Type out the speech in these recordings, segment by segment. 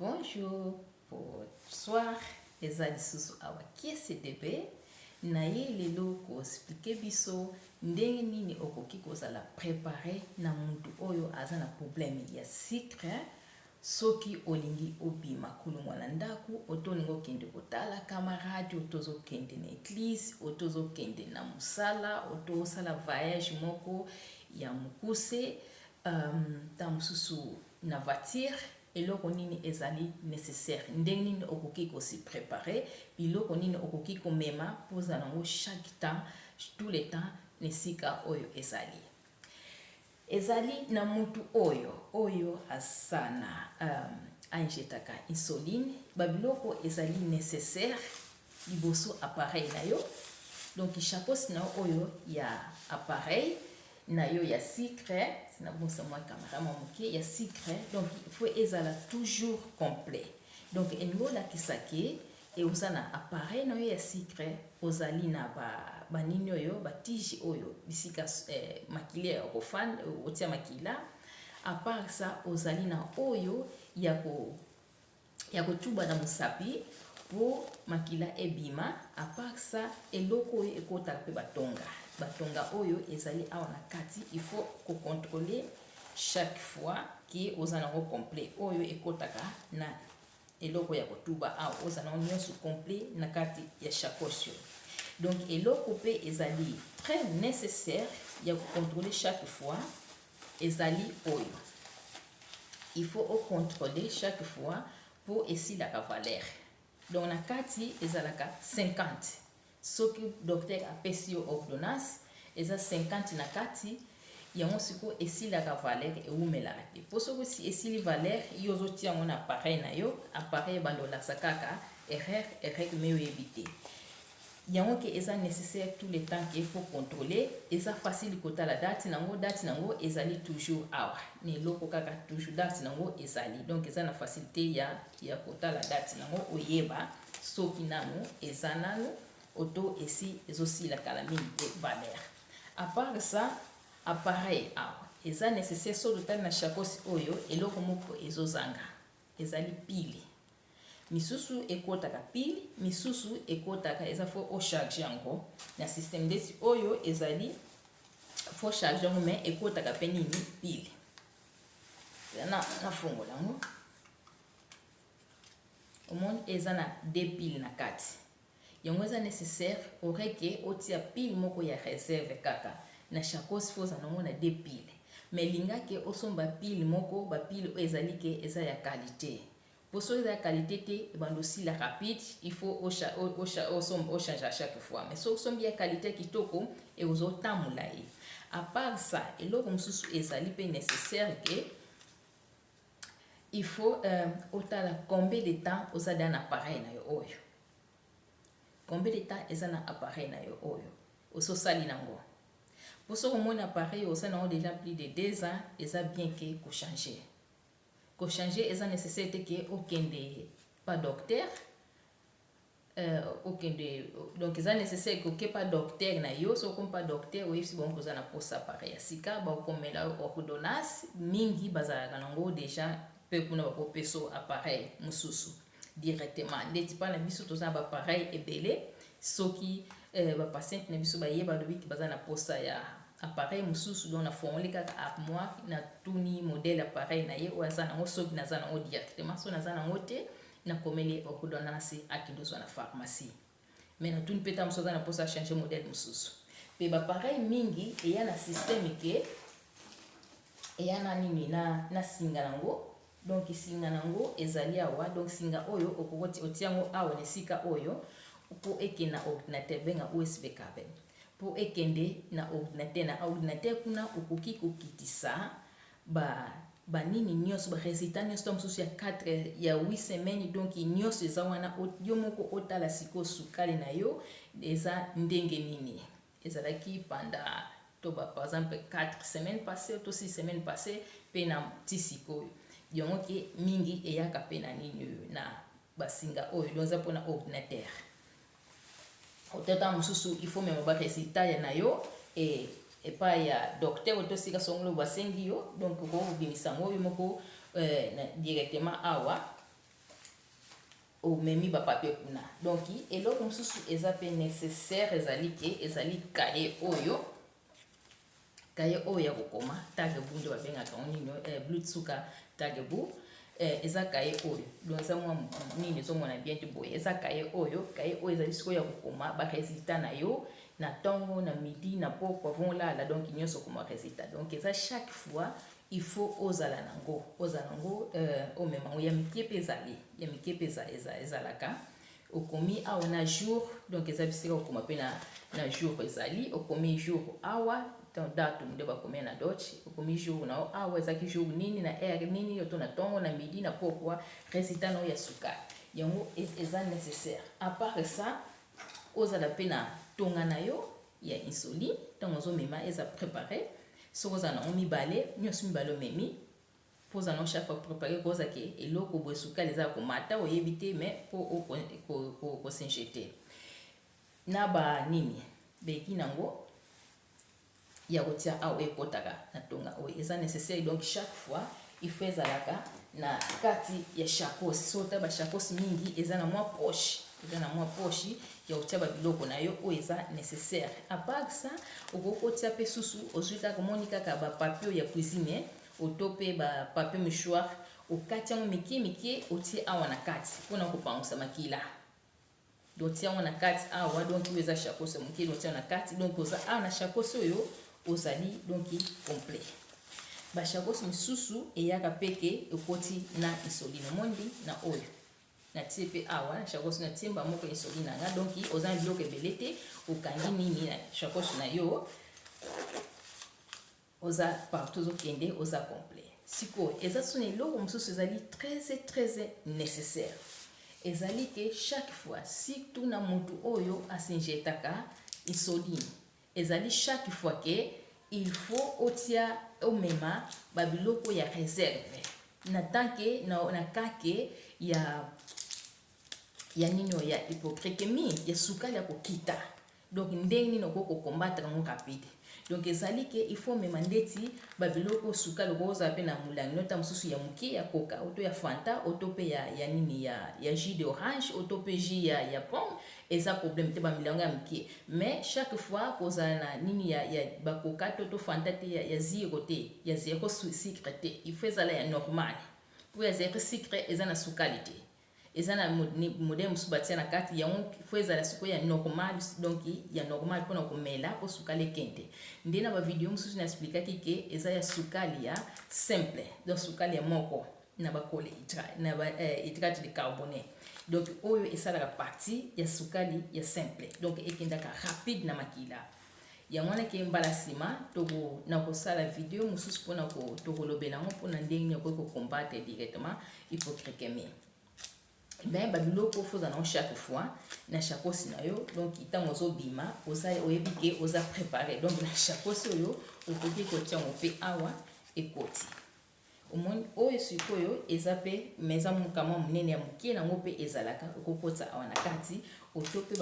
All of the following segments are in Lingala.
Bonjour, bonsoir, eza lisusu awa KCDB naye lelo ko expliquer biso ndenge nini okoki kozala prepare na mutu oyo aza na problème ya sucre. Soki olingi obima kolongwa na ndako, oto olingi okende kotala camarade, oto ozokende na eglise, oto ozokende na mosala, oto osala voyage moko ya mokuse, ntango mosusu na voiture, eloko nini ezali nécessaire, ndenge nini okoki kosi préparer, biloko nini okoki komema mpo ozala yango chaque temps, tout le temps na esika oyo ezali. Ezali na mutu oyo aza na ainjetaka insuline, babiloko ezali nécessaire liboso appareil na yo. Donc sacoche na yo oyo ya appareil na yo ya sucre, nabongisa mwa caméra mwa moke, ya sucre, donc il faut ezala toujours complet. Donc elingi olakisa ke oza na appareil na yo ya sucre, ozali na banini oyo, batige oyo bisika makila ya kofanda, otia makila. À part ça, ozali na oyo ya kotuba na mosapi mpo makila ebima. À part ça, eloko oyo ekotaka mpe batonga, batonga oyo ezali awa na kati, il faut kocontrôler chaque fois ke oza nango complet. Oyo ekotaka na eloko ya kotuba awa, oza nango nyonso complet na kati ya sacoche oyo. Donc eloko mpe ezali très nécessaire ya kocontrôler chaque fois ezali oyo, il faut ocontrôler chaque fois mpo esilaka valeur. Donc na kati ezalaka 50. Soki docteur apesi yo ordonnance, eza 50 na kati yango. Sikoyo esilaka valeur, ewumelaka te, mpo soki esili valeur, yo ozotia yango na appareil na yo, appareil ebanda olakisa kaka erreur, erreur, mais oyebi te yango ke eza nécessaire tout le temps ke faut contrôler. Eza facile kotala date nango, date nango ezali toujours awa na eloko kaka, toujours date nango ezali. Donc eza na facilité ya kotala date nango, oyeba soki nanu eza nanu oto esi ezosila kala mingi te valeur. À part ça, appareil awa eza nécessaire. Soki totali na sacoche oyo, eloko moko ezozanga, ezali pile. Misusu ekɔtaka pile, misusu ekɔtaka, eza faut ocharge yango na système. Ndeti oyo ezali faut charge yango, mais ekɔtaka mpe nini, pile. Na nafongola yango, omoni eza na deux pile na kati. Yango eza nécessaire oreke otia pile moko ya réserve kaka na sacoche. Faut ozala nango na deux pile, mais lingaki osomba pile moko, bapile oyo ezali ke eza ya qualité, po soki eza ya qualité te, ebanda osila rapide, il faut ochange à chaque fois. Mais soki osombi ya qualité ya kitoko, ekozotambola ye. À part ça, eloko mosusu ezali mpe nécessaire ke il faut otala combien de temps oza da na appareil na yo oyo, combien de temps eza na appareil na yo oyo ososali nango. Po soki omoni appareil osali nango déjà plus de 2 ans, eza bien ke kochanger. Kochanger eza nécessaire te ke okende pa docteur, okende, donc eza nécessaire ke oke pa docteur na yo. Soki okomi pa docteur, oyebisi bango koza na posa appareil ya sika, bakomela yo ordonnance. Mingi bazalaka nango déjà mpe kuna bakopesa appareil mosusu directement. Ndeti mpa na biso, toza na baappareil ebele. Soki bapatiente na biso baye, balobiki baza na posa ya appareil mosusu, donc nafongoli kaka armoire, natuni modèle appareil na ye oyo aza nango. Soki naza nango directement, soki naza nango te, nakomeli ordonnance, akende ozwa na pharmacie. Mais natuni mpe ta mosusu aza na mposa achange modèle mosusu. Mpe baappareil mingi eya na système ke eya na nini, na singa nango. Donc singa nango ezali awa. Donc singa oyo okoki otia yango awa na esika oyo mpo ekende na ordinateur, benga USB cable, mpo ekende na ordinateur. Na ordinateur kuna okoki kokitisa ba banini nyonso, baresultat nyonso, ta mosusu ya 4, ya 8 semaine. Donc nyonso eza wana, yo moko otala sikoyo sukali na yo eza ndenge nini ezalaki pendant to ba, par exemple, 4 semaines passées to 6 semaines passées mpe na ti sikoyo. Yango ke mingi eyaka mpe na nini oyo, na basinga oyo. Donc eza mpona ordinateur. Otata mosusu, il faut mema baresultat ya na yo e epai ya docteur oto esika songolo basengi yo. Donc okobimisa yango yo moko directement awa. Omemi bapapier kuna. Donc eloko mosusu eza mpe nécessaire, ezali ke ezali cahier oyo, cahier oyo ya kokoma Tagebuch, nde babengaka yango nini, Blutzucker Tagebuch. Eza cahier oyo, donc eza mwa nini, ezomona bien te boye. Eza cahier oyo, cahier oyo ezali sikoyo ya kokoma baresultat na yo na ntongo, na midi, na pokwa, avant olala. Donc nyonso okoma résultat. Donc eza chaque fois il faut ozala nango, ozala nango, omema yango. Ya mike mpe ezali, ya mike mpe ezalaka. Okomi awa na jour, donc eza bisika okoma mpe na jour. Ezali okomi jour awa, date nde bakomi na Deutsch. Okomi jour na yo awa, ezalaki jour nini, na heure nini, to na ntongo, na midi, na pokwa, résultat na oyo ya sukali. Yango eza nécessaire. À part ça, ozala mpe na tonga na yo ya insuline. Ntango ozomema, eza préparé. Soki ozala nango mibale, nyonso mibale omemi, mpo ozala nango chaque fois préparé, koza ke eloko boye, sukali eza komata, oyebi te, mais mpo kos'injecter na banini beki nango ya kotia awa, ekotaka na tonga oyo, eza nécessaire. Donc chaque fois il faut ezalaka na kati ya sacoche. So ota basacoche mingi eza na mwa poche, eza na mwa poche ya kotia babiloko na yo oyo eza nécessaire. À part ça, okoki kotia mpe susu, ozwi kaka, omoni kaka bapapier ya cuisine, oto mpe bapapier mouchoir, okati yango mike mike, otie awa na kati mpona kopangusa makila. Donc tia yango na kati awa. Donc oyo eza sacoche moke, donc tia na kati. Donc oza awa na sacoche oyo, ozali donc complet. Basacoche misusu eyaka mpe ke ekoti na insuline. Omoni na oyo natie mpe awa na sacoche, natie mba moko insuline na nga. Donc oza na biloko ebele te, okangi nini na sacoche na yo, oza partout ozokende, oza complet. Sikoyo eza so na eloko mosusu ezali très très nécessaire, ezali ke chaque fois, surtout na motu oyo as'injectaka insuline, ezali chaque fois ke il faut otia, omema babiloko ya réserve na tanke na kake ya nini oyo ya hypoglycémie, ya sukali ya kokita. Donc ndenge nini okoki kocombattre yango rapide? Donc ezali ke il faut omema ndeti babiloko sukali. Okozala mpe na molangi nota mosusu ya moke ya Coca, oto ya Fanta, oto mpe ya nini, ya jus d'orange, oto mpe jus ya pomme, eza problème te, bamilango ya moke. Mais chaque fois kozala na nini ya baCoca to Fanta te, ya zéro te, ya zéro sucre te. Il faut ezala ya normal, mpo ya zéro sucre eza na sukali te, eza na modèle mosusu batia na kati yango. Faut ezala sikoyo ya normal, donc ya normal mpona komela, mpo sukali ekende. Nde na bavideo mosusu na expliquaki ke eza ya sukali ya simple, donc sukali ya moko na bakole na ba hydrate de carbone. Donc oyo esalaka partie ya sukali ya simple, donc ekendaka rapide na makila. Yango wana ke mbala nsima na kosala video mosusu mpona tokolobela yango, mpona ndenge nini okoki kocombattre directement hypoglycémie. Mais babiloko faut ozala nango chaque fois na sacoche na yo. Donc ntango ozobima, oyebi ke oza préparé. Donc na sacoche oyo, okoki kotia yango mpe awa, ekoti. Omoni oyo sikoyo eza mpe, mais eza mokamwa monene, ya moke nango mpe ezalaka, okokotisa awa na kati. Oto mpe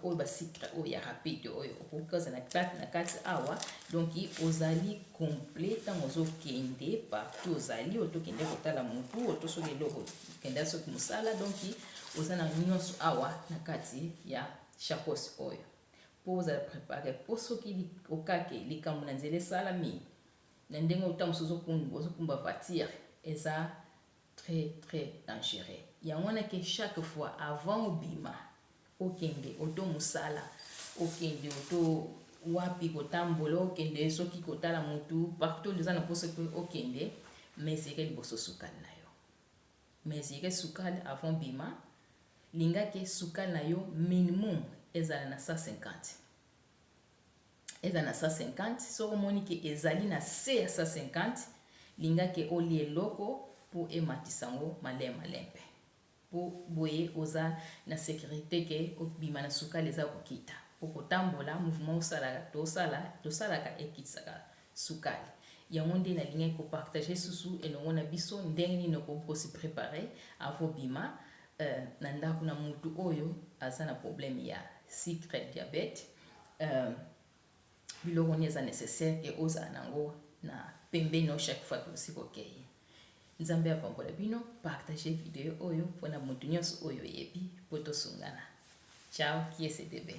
oyo basucre oyo ya rapide oyo, okoki kozala na kati awa. Donc ozali complet ntango ozokende partout ozali, otokende kotala motu, oto soki eloko, okenda soki mosala. Donc oza na nyonso awa na kati ya sacoche oyo, mpo ozala préparé, mpo soki okake likambo na nzela esalami na ndenge ota mosusu ozokumba voiture, eza très très dangereux. Yango wana ke chaque fois avant obima, okende oto mosala, okende oto wapi kotambola, okende soki kotala motu, partout oza na mposa okende, mesure liboso sukali na yo, mesure sukali avant bima. Lingaki sukali na yo minimum ezala na 150, ezala na 150. Soki omoni ke ezali na se ya 150, lingaki olia eloko mpo ematisa yango malembe malembe, mpo boye oza na sécurité ke obima na sukali eza kokita. Po kotambola, mouvement osalaka, tosala tosalaka, ekitisaka sukali. Yango nde nalingaki kopartager susu elongo na biso, ndenge nini okoki kose préparer avant bima na ndako na mutu oyo aza na problème ya sucre, diabète. Biloko nini eza nécessaire ke ozala nango na pembeni no chaque fois tosi kokei. Nzambe apambola bino. Partage video oyo mpona moto nyonso oyo oyebi, mpo tosungana. Ciao, kiese debe.